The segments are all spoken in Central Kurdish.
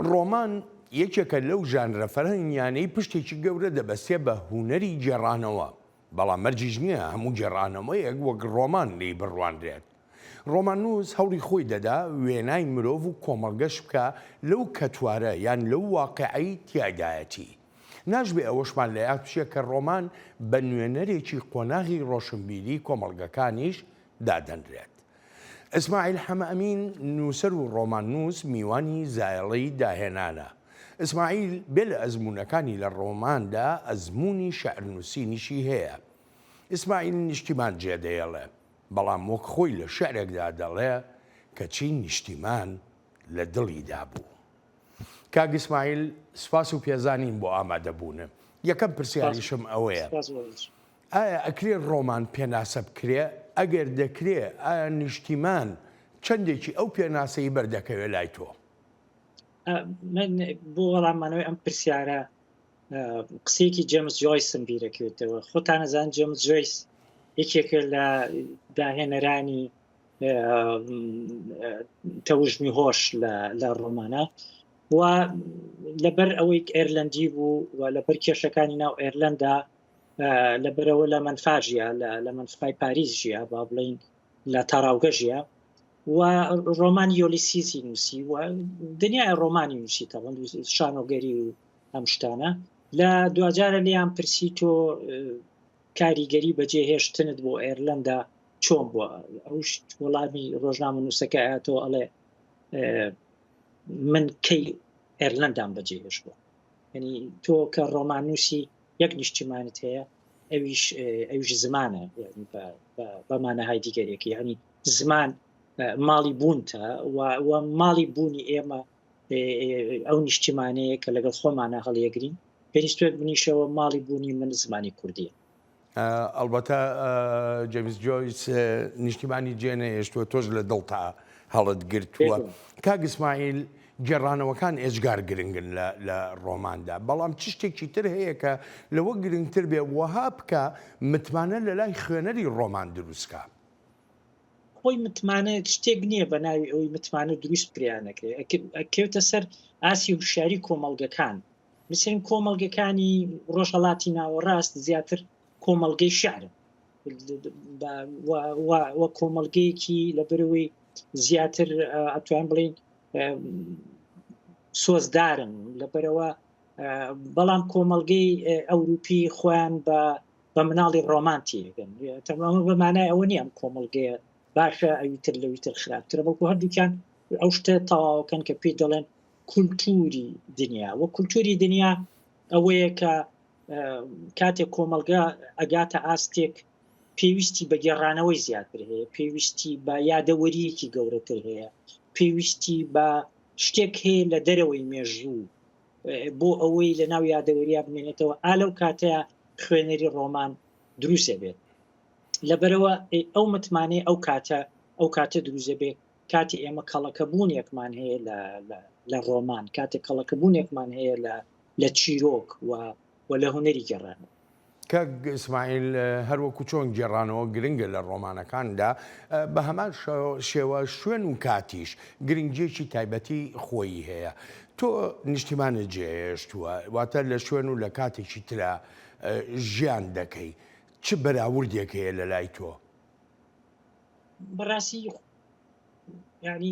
ڕۆمان یەکێکە لەو ژانرە فەرهەنگیانەی پشتێکی گەورە دەبەستێ بە هونەری گێڕانەوە، بەڵام مەرجیش نییە هەموو گێڕانەوەیەک وەک ڕۆمان لێی بڕوانرێت. ڕۆماننووس هەوڵی خۆی دەدا وێنای مرۆڤ و کۆمەڵگەش بکا لەو کەتوارە یان لەو واقیعەی تیایدایەتی. ناشبێ ئەوەشمان لە یاد بچێ کە ڕۆمان بە نوێنەرێکی قۆناغی ڕۆشنبیری کۆمەڵگەکانیش دادەنرێت. ئیسماعیل حەمەئەمین نووسەر و ڕۆماننووس میوانی زایەڵەی داهێنانە. ئیسماعیل بێ لە ئەزموونەکانی لە ڕۆماندا ئەزموونی شیعرنووسینیشی هەیە. ئیسماعیل نیشتیمان جێدەێڵێ، بەڵام وەک خۆی لە شیعرێکدا دەڵێ کەچی نیشتیمان لە دڵیدا بوو. کاک ئیسماعیل سپاس و پێزانین بۆ ئامادەبوونت. یەکەم پرسیاریشم ئەوەیە ئایا ئەکرێ ڕۆمان پێناسە بکرێ؟ ئەگەر دەکرێ ئایا نیشتیمان چەندێکی ئەو پێناسەی بەردەکەوێ لای تۆ؟ من بۆ وەڵامانەوەی ئەم پرسیارە قسەیەکی جێمس جۆیسم بیرەکەوێتەوە خۆتانەزان جێمس جۆیس یەکێکە لە داهێنەرانی تەوژمی هۆش لە ڕۆمانە و لەبەر ئەوەی ئێرلندی بوو و لەبەر کێشەکانی ناو ئێرلندا لەبەرەوە لە مەنفاژە لە مەنفای پاریس ژیا با بڵین لە تاراوگە ژیا و ڕۆمانی یۆلیسیسی نووسی و دنیای ڕۆمانی نووسی تەڵەن شانۆگەری و ئەم شتانە لە دوجارە لیان پرسی تۆ کاریگەری بەجێهێشتنت بۆ ئێرلەندا چۆن بووە ئەوش وەڵامی ڕۆژنامە نووسەکە ئەتەوە ئەڵێ من کەی ئێرلەندام بەجێهێشتووە ینی تۆ کە ڕۆماننووسی یەک نیشتیمانت هەیە ئەویش ئەویش زمانە بەمانەهای دیگەرێکی ینی زمان ماڵی بوونتە و ماڵی بوونی ئێمە ئەو نیشتیمانەیە کە لەگەڵ خۆمانە هەڵیەگرین پێویستێک بنیشەوە ماڵی بوونی من زمانی کوردیە. ئەڵبەتە جەیمس جۆیس نیشتیمانی جێ نەهێشتووە تۆش لە دڵتا هەڵت گرتووە. کاک ئیسماعیل گێڕانەوەکان ئێجگار گرنگن لە ڕۆماندا بەڵام چ شتێکی تر هەیە کە لەوە گرنگتر بێ وەها بکە متمانە لە لای خوێنەری ڕۆمان دروستکا؟ خۆی متمانە شتێک نییە بە ناوی ئەوەی متمانە دروست بکرێ یان نەکرێ ئەکەوێتە سەر ئاسی هوشیاری کۆمەڵگەکان مثلەن کۆمەڵگەکانی ڕۆژهەڵاتی ناوەڕاست زیاتر کۆمەڵگەی شعرن و کۆمەڵگەیەکی لەبەرەوەی زیاتر ئەتوان بڵین سۆزدارن لەبەرەوە بەڵام کۆمەڵگەی ئەوروپی خۆیان بە بە مناڵی ڕۆمان تێگەن تەمامە بە مانای ئەوە نییە ئەم کۆمەڵگەیە باشە ئەوی تر لەوی تر خراپترە بەڵکو هەردووکیان ئەو شتە تەواوەکەن کە پێی دەڵێن کولتوری دنیا و کولتوری دنیا ئەوەیە کە کاتێک کۆمەڵگە ئەگاتە ئاستێک پێویستی بە گێڕانەوەی زیاتر هەیە پێویستی بە یادەوەریەکی گەورەتر هەیە پێویستی بە شتێک هەیە لە دەرەوەی مێژوو بۆ ئەوەی لە ناو یادەوەریا بمێنێتەوە ئا لەو کاتەیە خوێنەری ڕۆمان دروستێ بێت لەبەرەوە ئەو متمانەی ئەو کاتە ئەو کاتە دروزە بێت کاتی ئێمە کەڵەکەبوونێکمان هەیە لە ڕۆمان کاتێک کەڵەکەبوونێکمان هەیە لە لە چیرۆک و و لە هونەری گێڕانەوە. کاک ئیسماعیل هەر وەکو چۆن گێڕانەوە گرنگە لە ڕۆمانەکاندا بە هەمان شێوە شوێن و کاتیش گرنگیەکی تایبەتی خۆیی هەیە تۆ نیشتیمانت جێهێشتووە واتە لە شوێن و لە کاتێکی ترا ژیان دەکەی چ بەراوردێک هەیە لە لای تۆ؟ بەڕاستی یعنی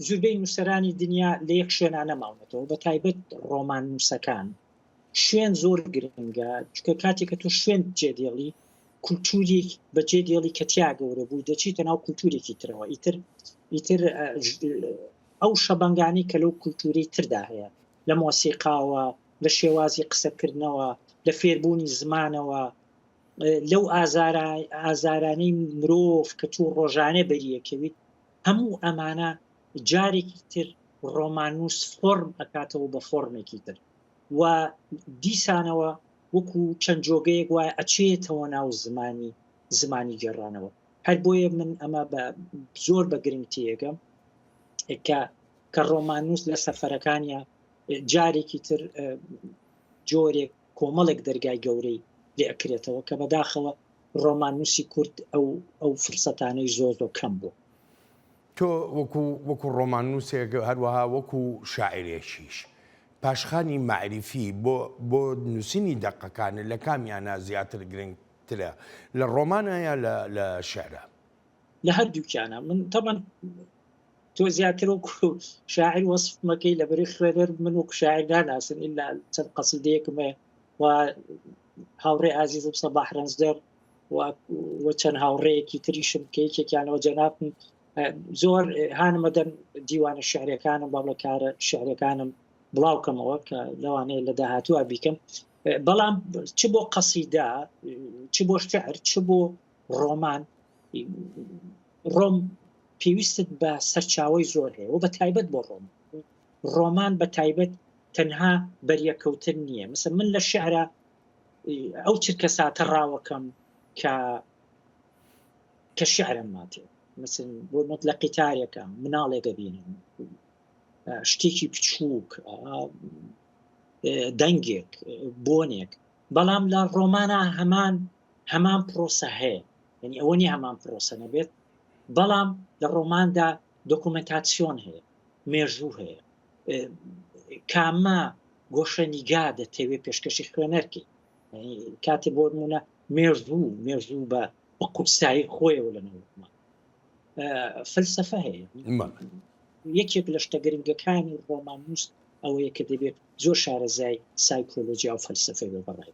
زوربەی نووسەرانی دنیا لە یەک شوێنا نەماونەتەوە بە تایبەت ڕۆمان نووسەکان شوێن زۆر گرنگە چکە کاتێک کە تۆ شوێن جێدێڵی کولتوریک بەجێ دێڵی کە تیا گەورە بووی دەچیتە ناو کولتورێکی ترەوە ئیتر ئیتر ئەو شەبەنگانی کە لەو کولتوری تردا هەیە لە مۆسیقاوە لە شێوازی قسەکردنەوە لە فێربوونی زمانەوە لەو ئازارانەی مرۆڤ کە تۆ ڕۆژانە بەریەکەویت هەموو ئەمانە جارێکی تر ڕۆماننووس فۆرم ئەکاتەوە بە فۆرمێکی تر و دیسانەوە وەکو چەند جۆگەیەک وایە ئەچێتەوە ناو زمانی زمانی گێڕانەوە هەر بۆیە من ئەمە بە زۆر بە گرنگ تێگەم کە کە ڕۆماننووس لە سەفەرەکانیا جارێکی تر جۆرێک کۆمەڵێک دەرگای گەورەی لێ ئەکرێتەوە کە بەداخەوە ڕۆماننووسی کورد ئەو ئەو فرسەتانەی زۆر زۆر کەم بوو. تۆ وەکو وەکو ڕۆماننووسێک هەروەها وەکو شاعیرێکیش پاشخانی مەعریفی بۆ بۆ نووسینی دەقەکانت لە کامیانە زیاتر گرنگترە لە ڕۆمانە یا لە لە شیعرا؟ لە هەردووکیانە من تەبەن تۆ زیاتر وەکو شاعیر وەسفمەکەی لەبەری خوێنەر من وەکو شاعیر ناناسن ئیلا چەند قەسیدەیەکم هەیە و هاوڕێ ئازیزم سەباح ڕەنجدەر و چەند هاوڕێیەکی تریشم کە یەکێکیانەوە جەنابم زۆر هانمەدەن دیوانە شعرەکانم باڵە کارە شعرەکانم بڵاوکەمەوە کە لەوانەیە لە داهاتووە بیکەم بەڵام چ بۆ قەسیدا چ بۆ شعر چ بۆ ڕۆمان ڕۆم پێویستت بە سەرچاوی زۆر هەیە و بە تایبەت بۆ ڕۆم ڕۆمان بە تایبەت تەنها بەریەکەوتن نییە مثل من لە شعرە ئەو چرکە ساتە ڕاوەکەم کە کە شعرم ماتێ مثل بۆ نۆت لە قیتارێکە مناڵێک دەبینم شتێکی بچووک دەنگێک بۆنێک بەڵام لە ڕۆمانە هەمان هەمان پرۆسە هەیە یعنی ئەوە نیە هەمان پرۆسە نەبێت بەڵام لە ڕۆماندا دۆکومنتاسیۆن هەیە مێژوو هەیە کامە گۆشەنیگا دەتەوێ پێشکەشی خوێنەرکەی کاتێ بۆ نمونە مێژوو مێژوو بە بە قورسایی خۆیەوە لە ناومان فەلسەفە هەیە یەکێک لە شتە گرنگەکانی ڕۆماننووس ئەوەیە کە دەبێت زۆر شارەزای سایکۆلۆژیا و فەلسەفەی بێ بەڕای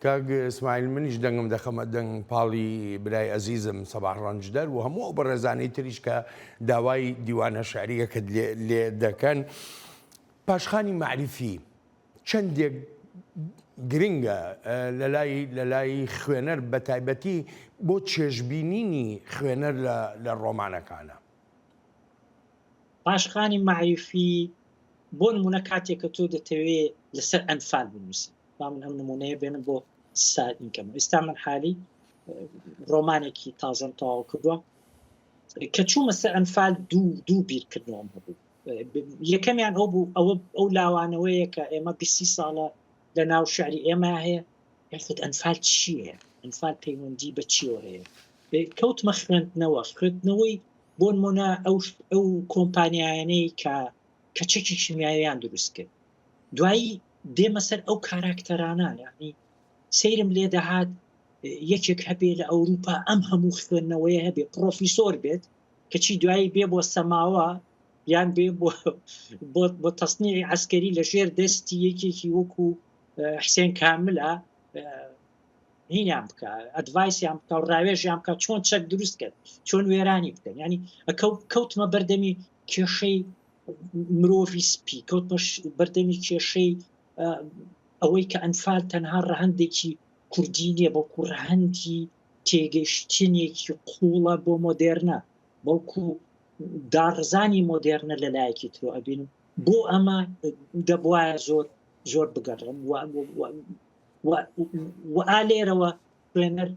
کاک ئیسماعیل منیش دەنگم دەخەمە دەنگ پاڵی برای ئەزیزم سەباح ڕەنجدەر و هەموو ئەو بەڕێزانەی تریش کە داوای دیوانە شعریەکەت لێ دەکەن پاشخانی مەعریفی چەندێک گرنگە لەلای لەلای خوێنەر بە تایبەتی بۆ چێژبینینی خوێنەر لە ڕۆمانەکانە. پاشخانی مەعریفی بۆ نمونە کاتێک کە تۆ دەتەوێ لەسەر ئەنفال بنووسی با من ئەم نمونەیە بێنم بۆ سادینکەم ئێستا من حالی ڕۆمانێکی تازەم تەواو کردووە کە چوومە سەر ئەنفال دوو دوو بیرکردنەوەم هەبوو یەکەمیان ئەو بوو ئەوە ئەو لاوانەوەیە کە ئێمە بیسی ساڵە لە ناو شعری ئێمە هەیە یاخود ئەنفال چییە ئەنفال پەیوەندی بە چیەوە هەیە کەوتمە خوێندنەوە خوێندنەوەی بۆ نمونە ئەو ئەو کۆمپانیایانەی کە کە چەکی شیمیاییان دروست کرد دوایی دێمە سەر ئەو کاراکتەرانە یعنی سەیرم لێ دەهات یەکێک هەبێ لە ئەوروپا ئەم هەموو خوێندنەوەیە هەبێ پرۆفیسۆر بێت کەچی دوایی بێ بۆ سەماوە یان بێ بۆ بۆ تەسنیعی عسکەری لە ژێر دەستی یەکێکی وەکو حسێن کاملە هینیان بکە ئەدڤایسیان بکە و ڕاوێژیان بکە چۆن چەک دروست کرد چۆن وێرانی بکەن ینی کەوتمە بەردەمی کێشەی مرۆڤی سپی کەوتمە بەردەمی کێشەی ئەوەی کە ئەنفال تەنها ڕەهندێکی کوردی نییە بەڵکو ڕەهندی تێگەشتنێکی قوڵە بۆ مۆدێرنە بەڵکو داڕزانی مۆدێرنە لە لایەکی ترۆ ئەبینم بۆ ئەمە دەبواە زۆر زۆر بگەڕم و ئا لێرەوە خوێنەر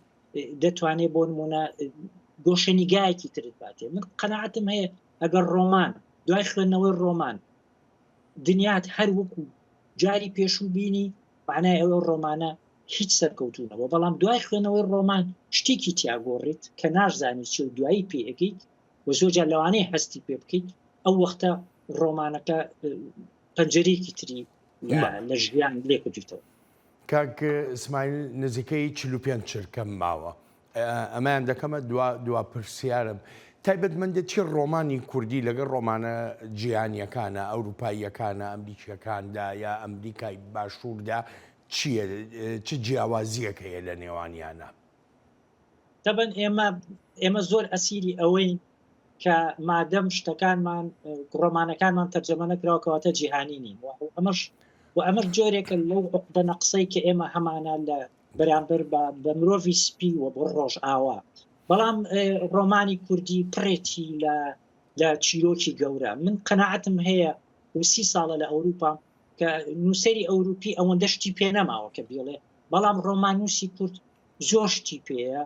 دەتوانێت بۆ نمونە گۆشەنیگایەکی ترت باتێ من قەنەعەتم هەیە ئەگەر ڕۆمان دوای خوێندنەوەی ڕۆمان دنیات هەر وەکو جاری پێشوو بینی معنای ئەوە ڕۆمانە هیچ سەرکەوتونەوە بەڵام دوای خوێنەوەی ڕۆمان شتێکی تیاگۆڕیت کە ناشزانی چی و دوایی پێ ئەگەیت و زۆر جار لەوانەیە هەستی پێ بکەیت ئەو وەختە ڕۆمانەکە پەنجەرێکی تری لە ژیان لێ کردیتەوە. کاک ئیسماعیل نزیکەی 45 چرکەم ماوە ئەمەیان دەکەمە دوا دوا پرسیارم تایبەتمەندێتی ڕۆمانی کوردی لەگەڵ ڕۆمانە جیهانیەکانە ئەوروپاییەکانە ئەمریکیەکاندا یا ئەمریکای باشووردا چییە چ جیاوازیەک هەیە لە نێوانیانە؟ تەبەن ئێمە ئێمە زۆر ئەسیری ئەوەین کە مادەم شتەکانمان ڕۆمانەکانمان تەرجەمە نەکراوە کەواتە جیهانی نین و ئەمەش و ئەمەش جۆرێکە لەو عقدە نەقسەی کە ئێمە هەمانە لە بەرامبەر بە مرۆڤی سپی و بۆ ڕۆژئاوا بەڵام ڕۆمانی کوردی پڕێتی لە لە چیرۆکی گەورە من قەناعەتم هەیە و سی ساڵە لە ئەوروپا کە نووسەری ئەوروپی ئەوەندە شتی پێ نەماوە کە بیڵێ بەڵام ڕۆمانووسی کورد زۆر شتی پێیە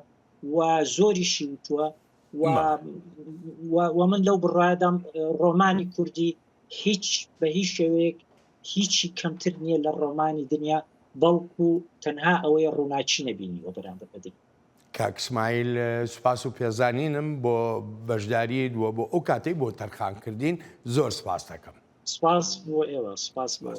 و زۆریشی وتووە و من لەو بڕوایەدام ڕۆمانی کوردی هیچ بە هیچ شێوەیەک هیچی کەمتر نییە لە ڕۆمانی دنیا بەڵکو تەنها ئەوەیە ڕووناکی نەبینیوە بەرامبەر بە دنیا. کاک سمایل سوپاس و پێزانینم بۆ بەشداریت و بۆ ئەو کاتەی بۆ تەرخان کردین زۆر سپاست دەکەم. سپاس بۆ ئێوە سپاس بۆ.